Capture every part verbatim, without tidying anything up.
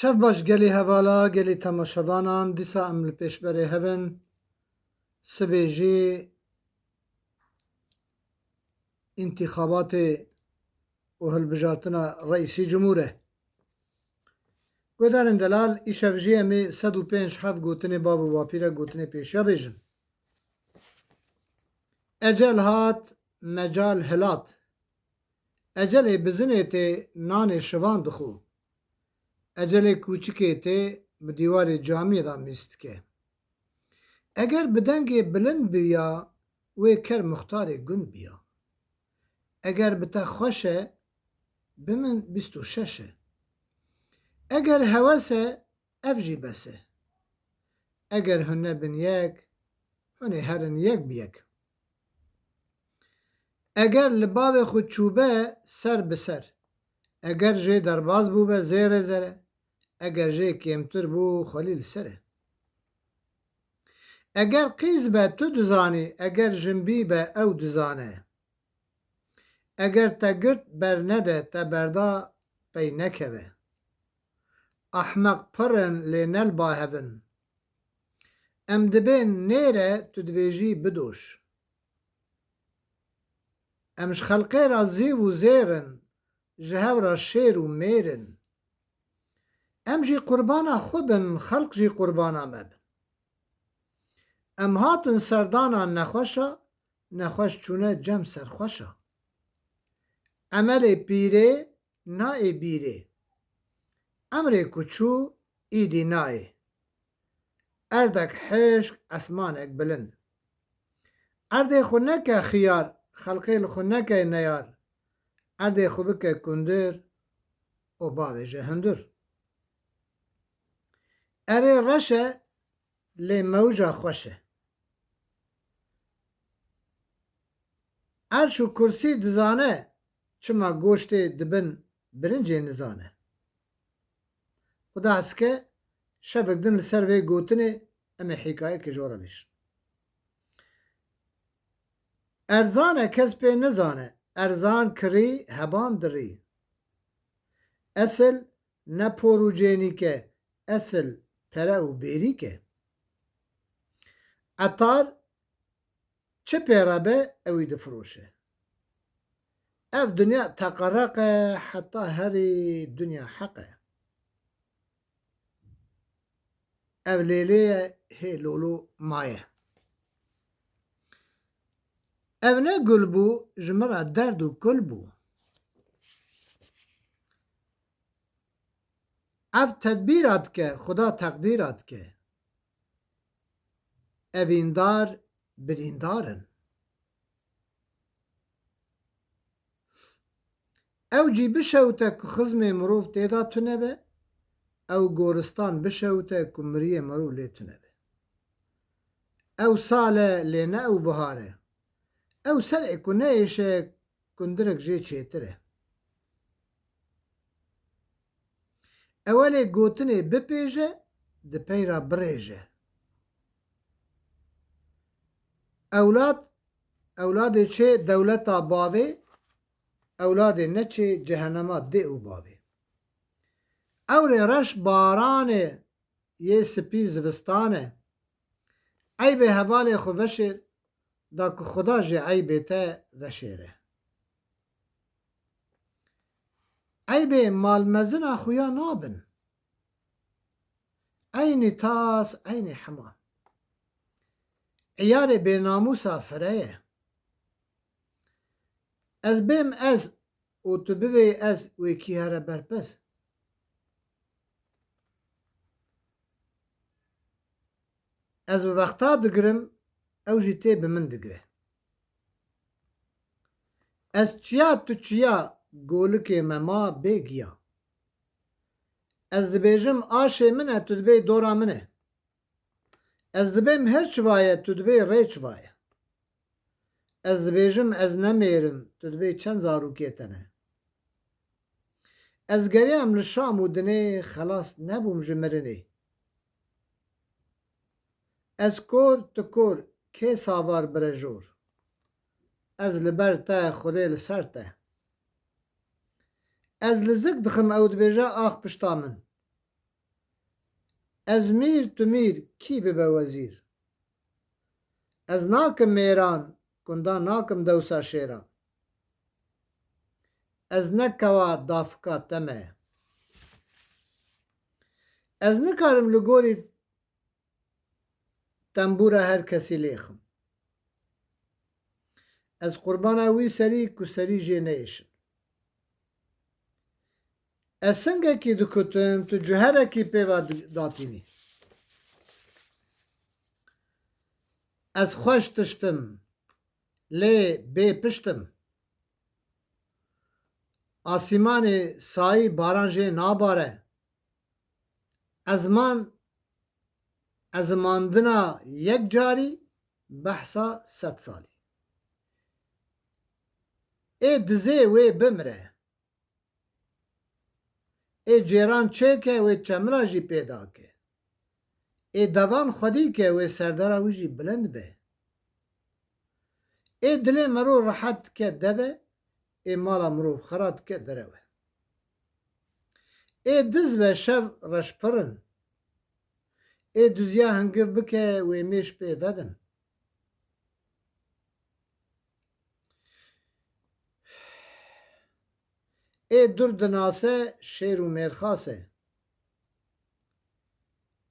Çav baş gelî hevala, gelî temaşevanan, dîsa em li pêşberê hev in. Sibê jî întîxabatê û hilbijartina reîsî cumhûr e. Guhdarên delal, îşev jî em ê sed û pênc heb gotinê bav û bapîre gotinê pêşiya bêjin. Ecel hat, mecal hilat. Ecelê bizinê tê nanê şivan dixwe. Ecelê kûçikê tê bi dîwarê camiyê de mîz dike. Eger bi dengê bilind biya, wê ker muxtarê gund biya. Eger bi te xweş e, bi min bîst û şeş e. Eger hewes e, ev jî bes e. Eger hûn nebin yek, hûn ê herin yek bi yek. Eger li bavê xwe çûbe ser bi ser, eger jê derbas bûbe zêre zere, eger jê kêmtir bû xwelî li ser e. Eger qîz be tu dizanî, eger jinbî be ew dizane. Eger te girt bernede, te berda pey nekeve. Ahmeq pir in lê ne li ba hev in. Em dibên nêre tu dibêjî bidoş. Em ji xelqê re zîv û zêr in, ji hev re şêr û mêr in. Em jî qurbana xwe bin, xelq jî qurbana me bin. Em hatin serdana nexweşa, nexweş çûne cem serxweşa. Emelê pîrê nayê bîrê. Emrê ku çû, îdî nayê. Erdek hişk, esmanek bilind. Erdê xwe neke xiyar, xelqê li xwe neke neyar. Erdê xwe bike kundir û bavêje hundir. Erê reş e, lê mewja xweş e. Erş û kursî dizane, çima goştê dibin birincê nizane. Xuda hez ke şevek din li ser vê gotinê em ê hîkayekê ji we re bêjin. Erzan e kes pê nizane, erzan kirî heban dirî. Esil ne por û cênîk e, esil pere û bêrîk e. Etar çi pê re be ewî difiroşe. Ev dinya teqereq e, heta herî dinya heq e. Ev lêlê ye, hê lolo maye. Ev ne gul bû, ji min re derd û kul bû. Ev tedbîra dike, Xuda teqdîra dike. Evîndar, birîndar in. Ew cî bişewite ku xizmê mirov tê de tune be, ew goristan bişewite ku miriyê mirov lê tune be. Ew sal e, lê ne ew bihar e. Ew serê ku neêşe, kundirek jê çêtir e. Ewelê gotinê bipêje, di pey re birêje. Ewlad, ewladê çê dewleta bavê, ewladê neçê cehenema dê û bavê. Ewrê reş baranê, yê spî zivistan e. Eybê hevalê xwe veşêr, da ku Xuda jê eybê te veşêre. Eybê malmezina xuya nabin. Eynî tas, eynî hema. Eyarê bênamûsa fire ye. Ez bêm ez û tu bivê ez wê kî here berpez. Ez bi wexta digirim, ew jî tê bi min digire. Ez çiya tu çiya, golikê me ma bê giya. Ez dibêjim aşê min e, tu dibê dora min e. Ez dibêm her çiva ye, tu dibê rê çiva ye. Ez dibêjim ez ne mêr im, tu dibê çend zarokê te ne. Ez geriyam li şam û dinê, xelas nebûm ji mirinê. Ez kor, tu kor, kê savar bire jor. Ez li ber te, Xwedê li ser te. Ez li zik dixim, ew dibêje ax pişta min. Ez mîr, tu mîr, kî bibe wezîr? Ez nakim mêran, kunda nakim dewsa şêran. Ez ne kewa dafika te me. Ez nikarim li gorî tembûra her kesî lêxim. Ez qurbana wî serî ku serî jê neyêşim. Ez singekî dikutim, tu cuherekî pê ve di-, datînî. Ez xweş tiştim, lê bê piştim. Asîmanê sayî baran jê nabare. Ezman, ezimandina yek carî behsa sed salî. Ê dizê wê bimire. Ê cêran çêke wê çemila jî pêda ke. Ê devan xwedî ke wê serdera wî jî bilind be. Ê dilê mirov rehet dike deve, ê mala mirov xera dike derewe. Ê diz be şev reşpirin. Ê duziya hingiv bike wê mêj pê vedin. Ê dur dinase şêr û mêrxas e.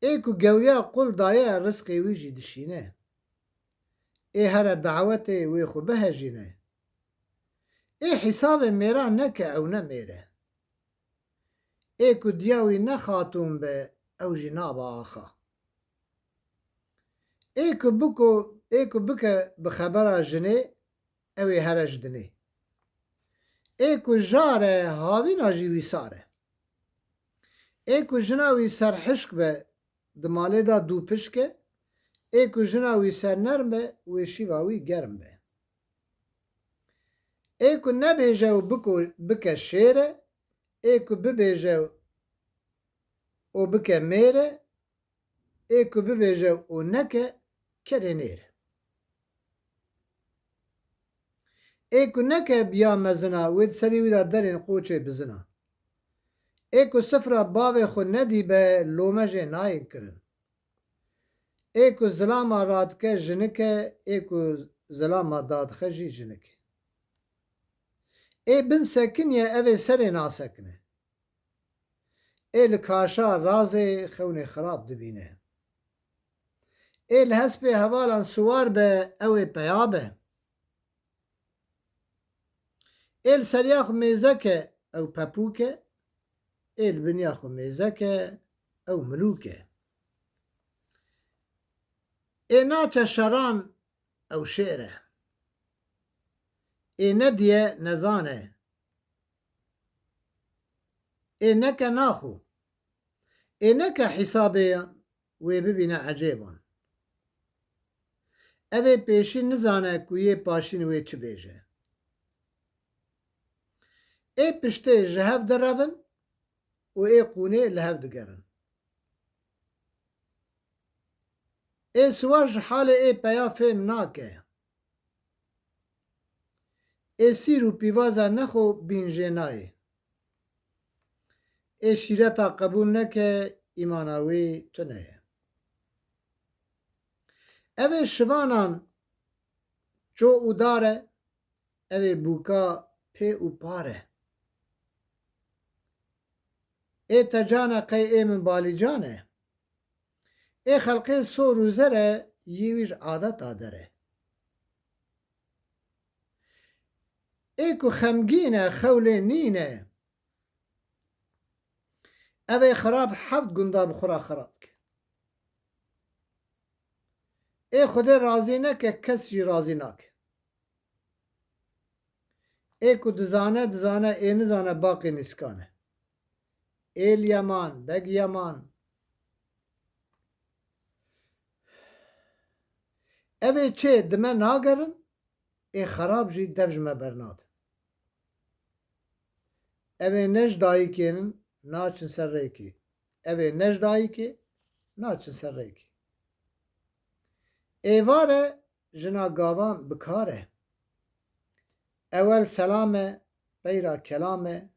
Ê ku gewriya qul daye rizqê wî jî dişîne. Ê here dawetê wê xwe bihejîne. Ê hîsabê mêran neke ew ne mêr e. Ê ku diya wî ne xatûn be ew jî nabe axa. Ê ku biko, ê ku bike bi xebera jinê, ew ê here ji dinê. Ê ku jar e, havîna jî wîsar e. Ê ku jina wî serhişk be, di malê de dûpişk e. Ê ku jina wî sernerm be, wê şîva wî germ be. Ê ku nebêje û biko, bike şêr e, ê ku bibêje û bike mêr e, ê ku bibêje û neke, kerê nêr e. Ê ku neke biya mezina, wê di serê wî de derên qoçê bizina. Ê ku sifra bavê xwe nedîbe, lome jê nayên kirin. Ê ku zilama radike jinik e, ê ku zilama dadixe jî jinik e. Ê bin sekiniye, ev ê serê nasekine. Ê li kaşa razê xewnê xirab dibîne. Ê li hespê hevalan siwar be, ew ê peya be. Ê li seriya xwe mêzek e, ew pepûk e. Ê li biniya xwe mêzek e, ew milûk e. Ê naçe şeran, ew şêr e. Ê nediye nezan e. Ê neke naxo. Ê neke hîsabê wê bibîne ecêban. Ev ê pêşî nizane ku yê paşîn wê çi bêje. Ê piştê ji hev direvin û ê qûnê li hev digerin. Ê siwar ji halê ê peya fêm nake. Ê sîr û pîvaza nexwe bîn jê nayê. Ê şîreta qebûl neke, îmana wê tune ye. Ev ê şivanan ço û dar e, ev ê bûka pê û par e. Ê te can e qey ê min balîcan e. Ê xelqê sor û zer e, yî wî ji adeta der e. Ê ku xemgîn e, xew lê nîne. Ev ê xirab heft gunda bi xwe re xirab dike. Ê Xwedê razî neke, kes jî razî nake. Ê ku dizane, dizane, ê nizane, baqê nîskan e. Êl Yeman, Beg Yeman. Ev ê çê di me nagerin, ê xerab jî dev ji me bernadin. Ev ê ne ji dayikê in, naçin ser rêkê. Ev ê ne ji dayikê, naçin ser rêkê. Êvar e, jina gavan bi kar e. Ewel selam e, peyra kelam e.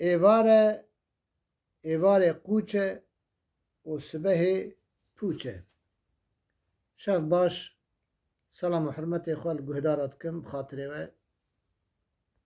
Êvar e, êvarê qûç e, û sibehê pûç e. Şev baş, selam û hurmetê xwe li guhdara dikim, bi xatirê we